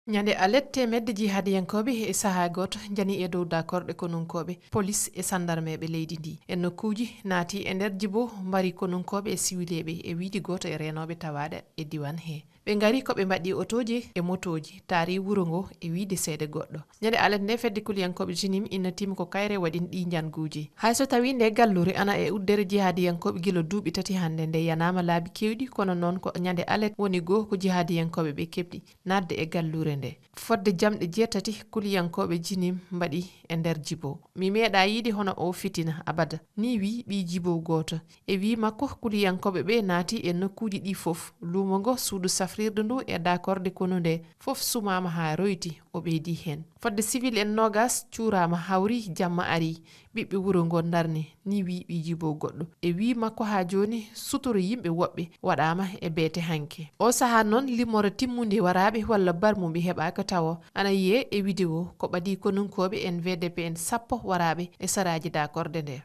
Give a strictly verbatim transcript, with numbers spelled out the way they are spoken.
Ñande alet, teemedde jihaadiyankooɓe e sahaa gooto njani e dow daakorɗe konunkooɓe, polis e sanndarmeeɓe leydi ndi. E nokkuuji naati e nder jibo, mbari konunkooɓe e siwileeɓe e wiide gooto e reenooɓe tawaaɗe e diiwaan he. Ɓe ngari ko ɓe mbaɗi otooji e motooji, taari wuro ngo e wiide seede goɗɗo. Ñande alet nde, fedde kuliyankooɓe JNIM innatiima ko kayre waɗi ɗii njannguuji. Hay so tawii nde galluure ana e uddere jihaadiyankooɓe gila duuɓi tati hannde, nde yanaama laabi keewɗi, kono noon ko ñande alet woni goo ko jihaadiyankooɓe ɓe keɓɗi naatde e galluure nde. Fodde jamɗe jeetati kuliyankooɓe JNIM mbaɗi e nder jibo. Mi meeɗaa yiide hono oo fitina abada, nii wii ɓii jibo gooto. E wii makko, kuliyankooɓe ɓe naati e nokkuuji ɗi fof, luumo ngo, suudu safrirdu ndu e daakorɗe konu nde, fof sumaama haa royti, o ɓeydi heen. Fodde siwil en noogas cuuraama, hawri, jamma arii. Ɓiɓɓe wuro ngo ndarni, nii wii ɓii jibo goɗɗo. E wii makko, haa jooni sutoro yimɓe woɓɓe waɗaama e beete hanki. O sahaa noon, limore timmunde waraaɓe walla barmuɓe heɓaaka tawo. Ana yiyee e widewo ko ɓadii konunkooɓe en VDP en sappo waraaɓe e saraaji daakorɗe nde.